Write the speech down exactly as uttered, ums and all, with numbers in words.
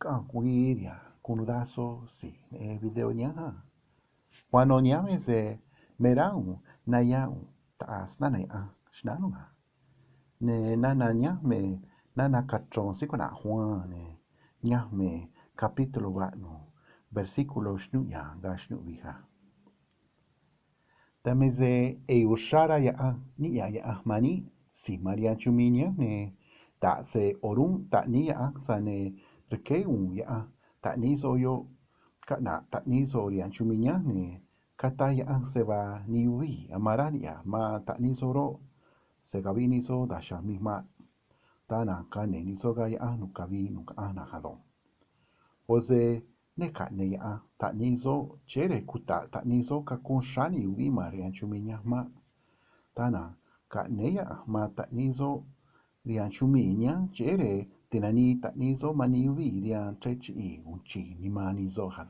caꞌanj güii riha̱a̱n guun nudaj soj si̱j neꞌen video nihánj a. Cuano̱ nihánj me se me rá ꞌu̱nj nayá ꞌu̱nj taꞌa̱j snana̱ Yaꞌanj xnáá nuj a. Ne̱ nana̱ nihánj me nana̱ cachro̱n síí cuꞌna̱j Juan, ne̱ nihánj me capítulo vaꞌnu̱j, versículo xnúꞌ ya̱a̱n ga̱ xnúꞌ vi̱j a. Dan me se ꞌe̱ uxrá rá Yaꞌanj niꞌya̱ Yaꞌanj man níꞌ si̱j man rihaan chumii̱ nihánj, ne̱ da̱ꞌ se o̱rúnꞌ taꞌníí Yaꞌanj, tza̱j ne̱ rqué u̱u̱n Yaꞌanj taꞌníí soꞌ yoꞌ caꞌna̱ꞌ taꞌníí soꞌ rihaan chumii̱ nihánj, ne̱ cataj Yaꞌanj se vaa nij yuvii̱ amán rá niꞌya̱ man taꞌníí soꞌ roꞌ, se̱ caviꞌ nij soꞌ da̱j xa̱j nij maꞌ. Dan na̱nj ga̱a̱ ne̱ nij soꞌ ga̱ Yaꞌanj nu̱ꞌ cavii nu̱ꞌ caꞌanj na̱nj ado̱nj. ꞌO̱ se ne caꞌne̱ꞌ Yaꞌanj taꞌníí soꞌ cheꞌé rej cuta̱ꞌ taꞌníí soꞌ cacunꞌ xráá nij yuvii̱ ma̱n rihaan chumii̱ nihánj maꞌ. Dan na̱nj caꞌnéé Yaꞌanj man taꞌníí soꞌ rihaan chumii̱ nihánj cheꞌé rej ti̱nanii taꞌníí soꞌ man nij yuvii̱ rihaan chrej chiꞌi̱i̱ uun chi̱j nimán nij soꞌ a.